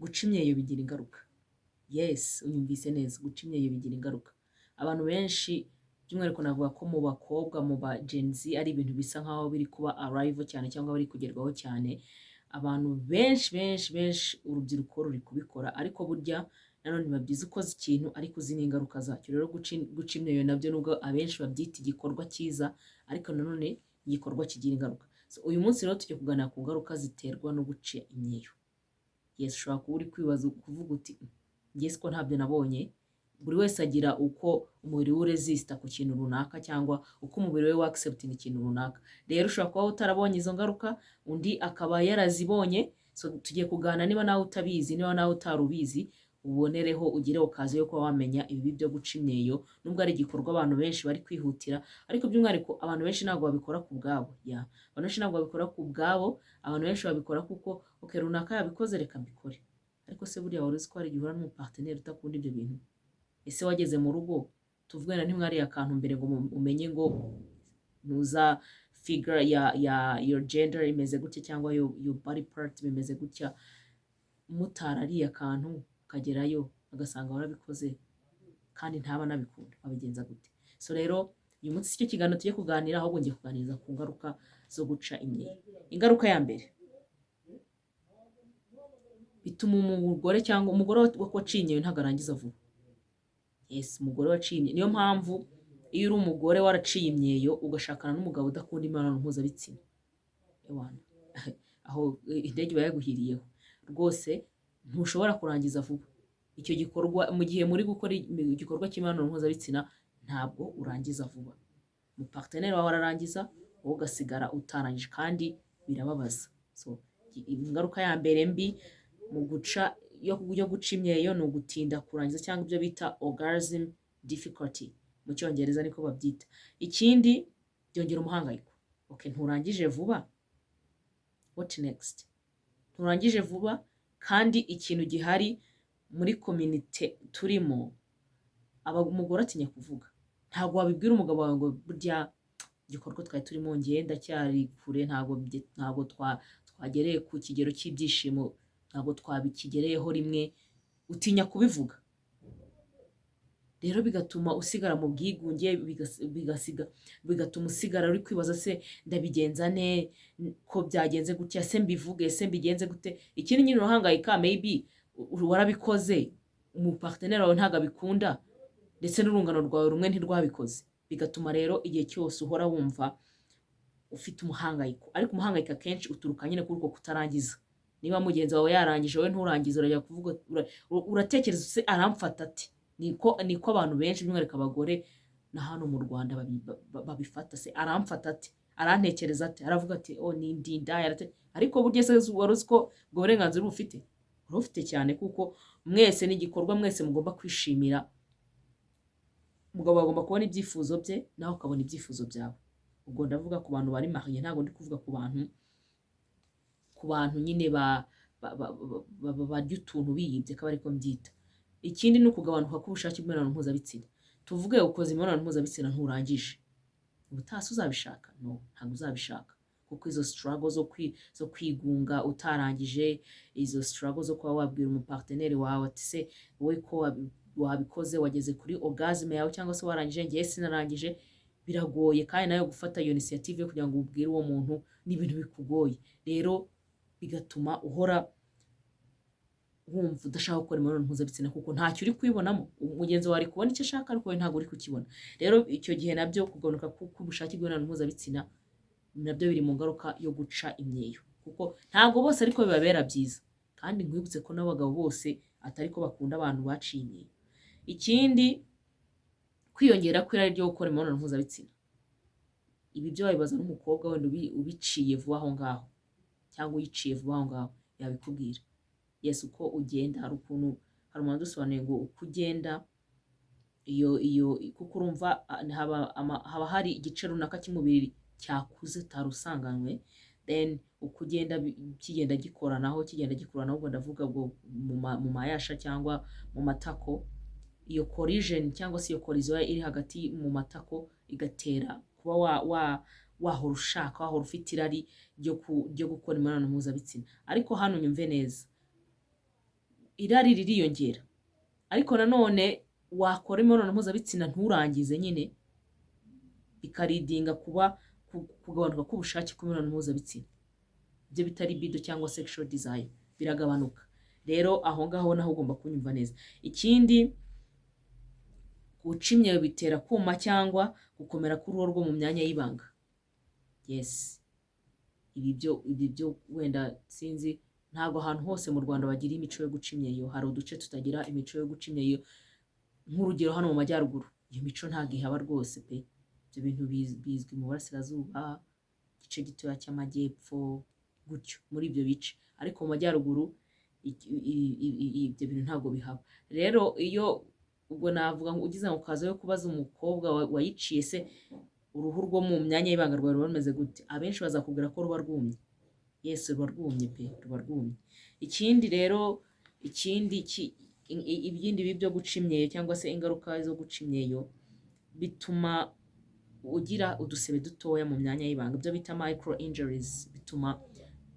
Guca imyeyo bigira ingaruka. Yes, unyumvise neza, guca imyeyo bigira ingaruka. Abantu benshi, by'umwihariko navuga ko mu bakobwa, mu ba Gen Z, ari ibintu bisa nkaho biri kuba arrive cyane cyangwa biri kugerwaho cyane. Abantu benshi benshi benshi, urubyiruko ruri kubikora, ariko burya nanone biba byiza ukoze ikintu ariko uzi n'ingaruka zacyo. Rero guca imyeyo nabyo, nubwo abenshi babyita igikorwa cyiza, ariko nanone igikorwa kigira ingaruka. So, uyu munsi rero tujya kuganira ku ngaruka ziterwa no guca imyeyo. Yes, ushobora kuba uri kwibaza, kuvuga uti: "Njye siko ntabyo nabonye." Buri wese agira uko umubiri we uresista ku kintu runaka cyangwa uko umubiri we wa-accepting ikintu runaka. Rero ushobora kuba utarabonye izo ngaruka, undi akaba yarazibonye. So tugiye kuganira, niba nawe utabizi, niba nawe utari ubizi, ubonereho ugire occasion yo kuba wamenya ibibi byo guca imyeyo, nubwo ari igikorwa abantu benshi bari kwihutira. Ariko by'umwihariko abantu benshi ntabwo babikora ku bwabo. Ya, abantu benshi ntabwo babikora ku bwabo. Abantu benshi babikora kuko, okay, runaka yabikoze, reka mbikore. Ariko se buriya wari uzi ko hari igihe uhura n'umupartenaire utakunda ibyo bintu? Ese wageze mu rugo, tuvugana, ntimwariye akantu mbere ngo umenye ngo ntuza figure ya your gender imeze gutya cyangwa your body part bimeze gutya? Mutarariye akantu, ukagerayo agasanga warabikoze kandi ntaba anabikunda, wabigenza gute? So rero uyu munsi si cyo kiganiro tugiye kuganira, ahubwo ngiye kuganiriza ku ngaruka zo guca imyeyo. Ingaruka ya mbere, bituma umugore cyangwa umugore waciye imyeyo ntabwo arangiza vuba. Yes, umugore waciye imyeyo. Niyo mpamvu iyo uri umugore waraciye imyeyo, ugashakana n'umugabo udakunda imibonano mpuzabitsina, ewana, aho indege iba yaguhiriyeho rwose. Ntushobora kurangiza vuba icyo gikorwa. Mu gihe muri gukora igikorwa cy'imibonano mpuzabitsina, ntabwo urangiza vuba. Umupartenaire wawe ararangiza, wowe ugasigara utarangije, kandi birababaza. So ingaruka ya mbere mbi mu guca yo guca imyeyo ni ugutinda kurangiza, cyangwa ibyo bita orgasm difficulty mu Cyongereza, niko babyita. Ikindi, byongera umuhangayiko. Okay, nturangije vuba, what next? Nturangije vuba, kandi ikintu gihari muri community turimo, aba umugore atinya kuvuga. Ntabwo wabibwira umugabo wawe ngo: "Burya igikorwa twari turimo ngewe ndacyari kure, ntabwo twagereye ku kigero cy'ibyishimo, ntabwo twabikigereyeho rimwe." Utinya kubivuga, rero bigatuma usigara mu bwigunge, bigatuma usigara uri kwibaza: "Se ndabigenza ne ko byagenze gutya? Se mbivuge? Se mbigenze gute?" Ikindi nyine urahangayika. Maybe warabikoze, umupartenaire wawe ntabwo abikunda, ndetse n'urungano rwawe rumwe ntirwabikoze. Bigatuma rero igihe cyose uhora wumva ufite umuhangayiko, ariko umuhangayiko akenshi uturuka nyine kuri uko kutarangiza. Niba mugenzi wawe yarangije, wowe nturangize, urajya kuvuga, uratekereza: "Se aramfata ati?" Niko abantu benshi, by'umwihariko abagore na hano mu Rwanda, babifata. "Se aramfata ati? Arantekereza ati? Aravuga ati: 'Oh, ni ndi indaya?'" Ariko burya se wari uzi ko ubwo burenganzira ubufite? Urabufite cyane, kuko mwese ni igikorwa mwese mugomba kwishimira. Umugabo agomba kubona ibyifuzo bye, nawe ukabona ibyifuzo byawe. Ubwo ndavuga ku bantu bari marié, ntabwo ndi kuvuga ku bantu nyine barya utuntu biyibye, akaba ariko mbyita. Ikindi ni ukugabanuka k'ubushake bw'imibonano mpuzabitsina. Tuvuge ukoze imibonano mpuzabitsina, nturangije. Ubutaha se uzabishaka? No, ntabwo uzabishaka, kuko izo struggle zo kwigunga utarangije, izo struggle zo kuba wabwira umupartenaire wawe ati: "Se wowe ko wabikoze, wageze kuri orgasme yawe cyangwa se warangije, ngewe sinarangije," biragoye. Kandi nawe gufata iyo initiative yo kugira ngo ubwire uwo muntu ni ibintu bikugoye. Rero bigatuma uhora wumva udashaka gukora imibonano mpuzabitsina, kuko ntacyo uri kwibonamo. Mugenzi wawe ari kubona icyo ashaka, ariko wowe ntabwo uri kukibona. Rero icyo gihe nabyo kugabanuka k'ubushake bw'imibonano mpuzabitsina nabyo biri mu ngaruka yo guca imyeyo, kuko ntabwo bose ariko bibabera byiza. Kandi nkwibutse ko n'abagabo bose atari ko bakunda abantu baciye imyeyo. Ikindi, kwiyongera kw'irari ryo gukora imibonano mpuzabitsina. Ibi byo wabibaza n'umukobwa wenda ubiciye vuba aho ngaho cyangwa uyiciye vuba aho ngaho, yabikubwira. Yes, uko ugenda, hari ukuntu, hari umuntu udusobanuye ngo uko ugenda iyo kuko urumva haba hari igice runaka cy'umubiri cyakuze utari usanganywe. Then uko ugenda kigenda gikoranaho, kigenda gikoranaho, ubwo ndavuga ubwo mu mayasha cyangwa mu matako, iyo collision cyangwa se iyo collision iri hagati mu matako igatera kuba wa, wa wahora ushaka, wahora ufite irari ryo gukora imibonano mpuzabitsina. Ariko hano nyumve neza. Irari ririyongera, ariko nanone wakora imibonano mpuzabitsina nturangize nyine, bikaleadinga kuba kugabanuka k'ubushake kw'imibonano mpuzabitsina, ibyo bita libido cyangwa sexual desire biragabanuka. Rero aho ngaho naho ugomba kunyumva neza. Ikindi, guca imyeyo bitera kuma cyangwa gukomera k'uruhu rwo mu myanya y'ibanga. Yes, ibi byo wenda sinzi, ntabwo ahantu hose mu Rwanda bagira imico yo guca imyeyo. Hari uduce tutagira imico yo guca imyeyo, nk'urugero hano mu majyaruguru iyo mico ntabwo ihaba rwose pe. Ibyo bintu bizwi mu burasirazuba, igice gitoya cy'amajyepfo gutyo, muri ibyo bice, ariko mu majyaruguru ibyo bintu ntabwo bihaba. Rero iyo ubwo navuga ngo ugize ngo ukaza yo kubaza umukobwa wayiciye se, uruhu rwo mu myanya y'ibanga rwawe ruba rumeze gute? Abenshi bazakubwira ko ruba rwumye. Yes, ruba rwumye pe, ruba rwumye. Ikindi rero, ikindi ibindi bibi byo guca imyeyo cyangwa se ingaruka zo guca imyeyo, bituma ugira udusebe dutoya mu myanya y'ibanga, ibyo bita micro injuries. Bituma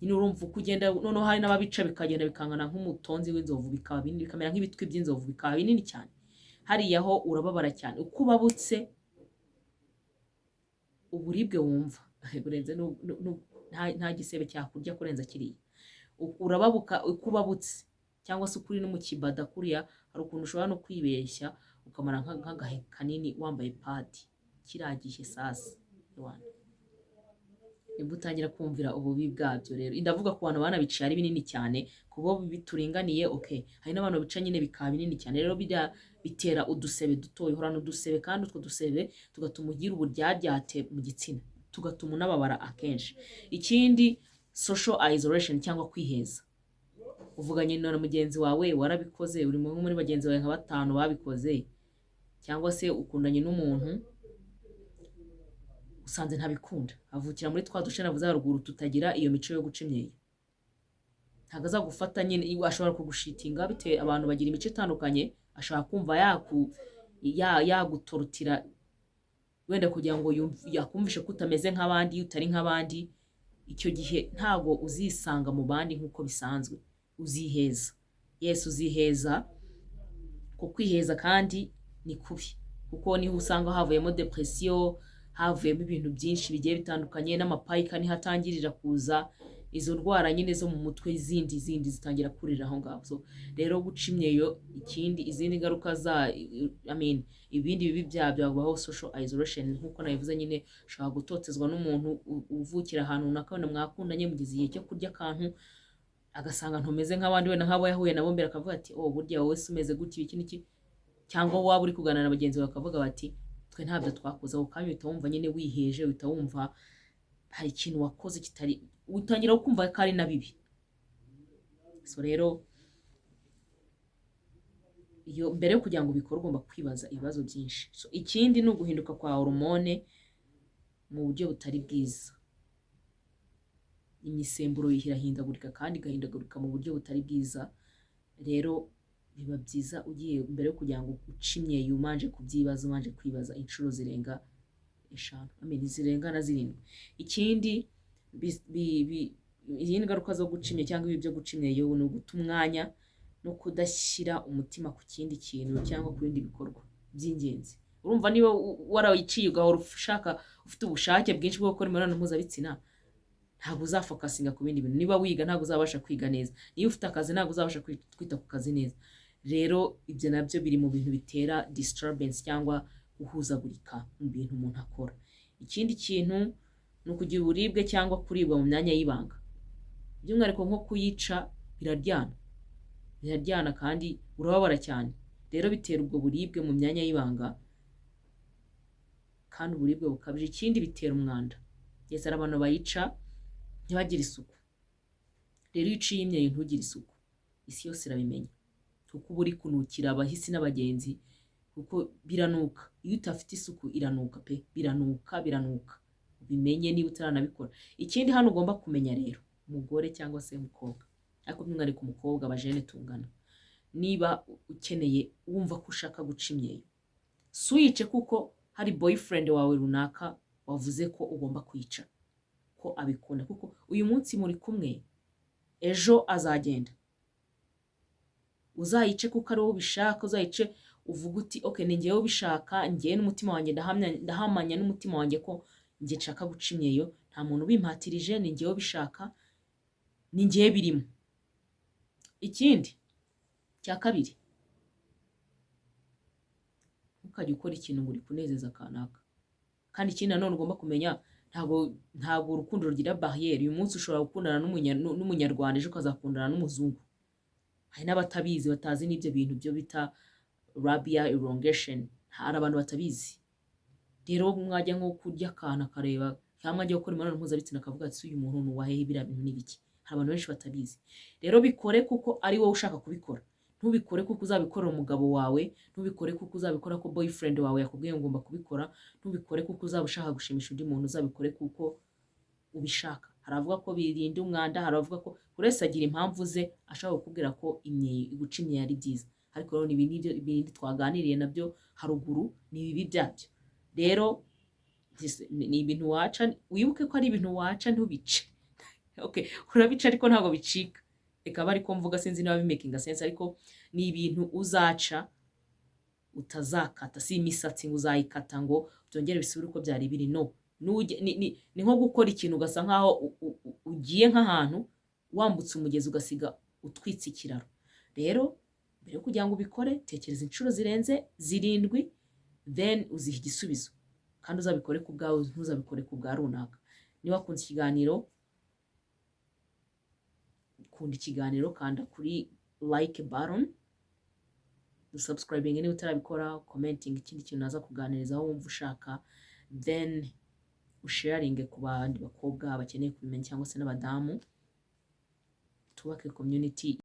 nyine urumva uko ugenda, noneho hari n'ababica bikagenda bikangana nk'umutonzi w'inzovu, bikaba binini, bikamera nk'ibitwi by'inzovu, bikaba binini cyane. Hariya ho urababara cyane. Uko ubabutse, uburibwe wumva burenze nta gisebe cyakurya kurenza kiriya. Urababuka uko ubabutse cyangwa se uko uri no mu kibada kuriya, hari ukuntu ushobora no kwibeshya ukamara nk'agahe kanini wambaye pad. Kiriya gihe sasa ewana, nibwo utangira kumvira ububi bwabyo. Rero ndavuga ku bantu banabiciye ari binini cyane, kubo bituringaniye, okay. Hari n'abantu bica nyine bikaba binini cyane. Rero bijya bitera udusebe dutoya, uhorana udusebe, kandi utwo dusebe tugatuma ugira uburyaryate mu gitsina, tugatuma unababara akenshi. Ikindi, social isolation cyangwa kwiheza. Uvuganye na mugenzi wawe warabikoze, uri muri bagenzi bawe nka batanu babikoze, cyangwa se ukundanye n'umuntu usanze ntabikunda, avukira muri twa duce navuze haruguru tutagira iyo mico yo guca imyeyo, ntabwo azagufata nyine. Ashobora kugushitinga bitewe, abantu bagira imico itandukanye. Ashobora kumva yagutorotira wenda kugira ngo yakumvishe ko utameze nk'abandi, utari nk'abandi. Icyo gihe ntabwo uzisanga mu bandi nk'uko bisanzwe, uziheza. Yes, uziheza. Ku kwiheza kandi ni kubi, kuko niho usanga havuyemo depression, havuyemo ibintu byinshi bigiye bitandukanye, n'amapayika niho atangirira kuza, izo ndwara nyine zo mu mutwe zindi zitangira kurira aho ngaho. So rero guca imyeyo, ikindi, izindi ngaruka za, I mean, ibindi bibi byabyo, habaho social isolation nk'uko nabivuze nyine. Ushobora gutotezwa n'umuntu uvukira ahantu runaka, wenda mwakundanye, mugeze igihe cyo kurya akantu, agasanga ntumeze nk'abandi, wenda nk'abo yahuye nabo mbere, akavuga ati: "Oh, burya wowe se umeze gutya, iki n'iki?" Cyangwa waba uri kuganira na bagenzi bawe, bakavuga bati: "Twe ntabyo twakoze." Ako kanya uhita wumva nyine wiheje, uhita wumva hari ikintu wakoze kitari, utangira kumva ko ari na bibi. So rero iyo mbere yo kugira ngo ubikore ugomba kwibaza ibibazo byinshi. So ikindi ni uguhinduka kwa hormone mu buryo butari bwiza. Imisemburo irahindagurika kandi igahindagurika mu buryo butari bwiza. Rero biba byiza ugiye mbere yo kugira ngo uce imyeyo umanje kubyibaza, umanje kwibaza inshuro zirenga 5, I mean, zirenga na 7. Ikindi, izindi ngaruka zo guca imyeyo cyangwa ibi byo guca imyeyo ni uguta umwanya no kudashyira umutima ku kindi kintu cyangwa ku bindi bikorwa by'ingenzi. Urumva niba warawiciye ugahora ushaka, ufite ubushake bwinshi bwo gukora imibonano mpuzabitsina, ntabwo uzafocusinga ku bindi bintu. Niba wiga, ntabwo uzabasha kwiga neza. Niba ufite akazi, ntabwo uzabasha kwita ku kazi neza. Rero ibyo nabyo biri mu bintu bitera disturbance cyangwa guhuzagurika mu bintu umuntu akora. Ikindi kintu ni ukugira uburibwe cyangwa kuribwa mu myanya y'ibanga, by'umwihariko nko kuyica biraryana, biraryana kandi urababara cyane. Rero bitera ubwo buribwe mu myanya y'ibanga kandi uburibwe bukabije. Ikindi, bitera umwanda. Yes, hari abantu bayica ntibagire isuku. Rero iyo uciye imyeyo ntugire isuku, isi yose irabimenya, kuko uba uri kunukira abahisi n'abagenzi, kuko biranuka. Iyo udafite isuku iranuka pe, biranuka, biranuka. Ubimenye niba utaranabikora. Ikindi hano ugomba kumenya rero, umugore cyangwa se umukobwa, ariko by'umwihariko umukobwa, abajene tungana, niba ukeneye, wumva ko ushaka guca imyeyo, si uyice kuko hari boyfriend wawe runaka wavuze ko ugomba kwica, ko abikunda, kuko uyu munsi muri kumwe, ejo azagenda. Uzayice kuko ari wowe ubishaka. Uzayice uvuga uti: "Okay, ni njyewe ubishaka, njyewe n'umutima wanjye ndahamya, ndahamanya n'umutima wanjye ko njye nshaka guca imyeyo. Nta muntu ubimpatirije, ni njyewe ubishaka, ni njyewe birimo." Ikindi cya kabiri, ntukajye ukora ikintu ngo uri kunezeza kanaka. Kandi ikindi nanone ugomba kumenya, ntabwo urukundo rugira barrière. Uyu munsi ushobora gukundana n'Umunyarwanda, ejo ukazakundana n'umuzungu. Hari n'abatabizi, batazi n'ibyo bintu byo bita labia elongation. Hari abantu batabizi. Rero mwajya nko kurya akantu akareba, cyangwa mwajya gukora imibonano mpuzabitsina akavuga ati: "Uyu muntu ni uwahehe? Biriya bintu ni ibiki?" Hari abantu benshi batabizi. Rero bikore kuko ari wowe ushaka kubikora. Ntubikore kuko uzabikorera umugabo wawe, ntubikore kuko uzabikora ko boyfriend wawe yakubwiye ngo ugomba kubikora, ntubikore kuko uzaba ushaka gushimisha undi muntu. Uzabikore kuko ubishaka. Hari abavuga ko birinda umwanda, hari abavuga ko, buri wese agira impamvu ze ashobora kukubwira ko imyeyo, guca imyeyo ari byiza. Ariko rero ibi nibyo ibindi twaganiriye nabyo haruguru, ni ibibi byabyo. Rero ni ibintu waca, wibuke ko ari ibintu waca, ntubice. Okay, urabica ariko ntabwo bicika. Reka abe ariko mvuga, sinzi niba bimakinga sense, ariko ni ibintu uzaca utazakata. Si imisatsi ngo uzayikata ngo byongere bisubire uko byari biri. No ni nko gukora ikintu ugasa nkaho ugiye nk'ahantu wambutse umugezi, ugasiga utwitse ikiraro. Rero mbere yo kugira ngo ubikore, tekereza inshuro zirenze zirindwi, then uziha igisubizo. Kandi uzabikore ku bwawe, ntuzabikore ku bwa runaka. Niba wakunze ikiganiro, kunda ikiganiro, kanda kuri like button, subscribing niba utarabikora, commenting ikindi kintu naza kuganirizaho wumva ushaka, then usharinge ku bandi bakobwa bakeneye kubimenya cyangwa se n'abadamu. Twubake community.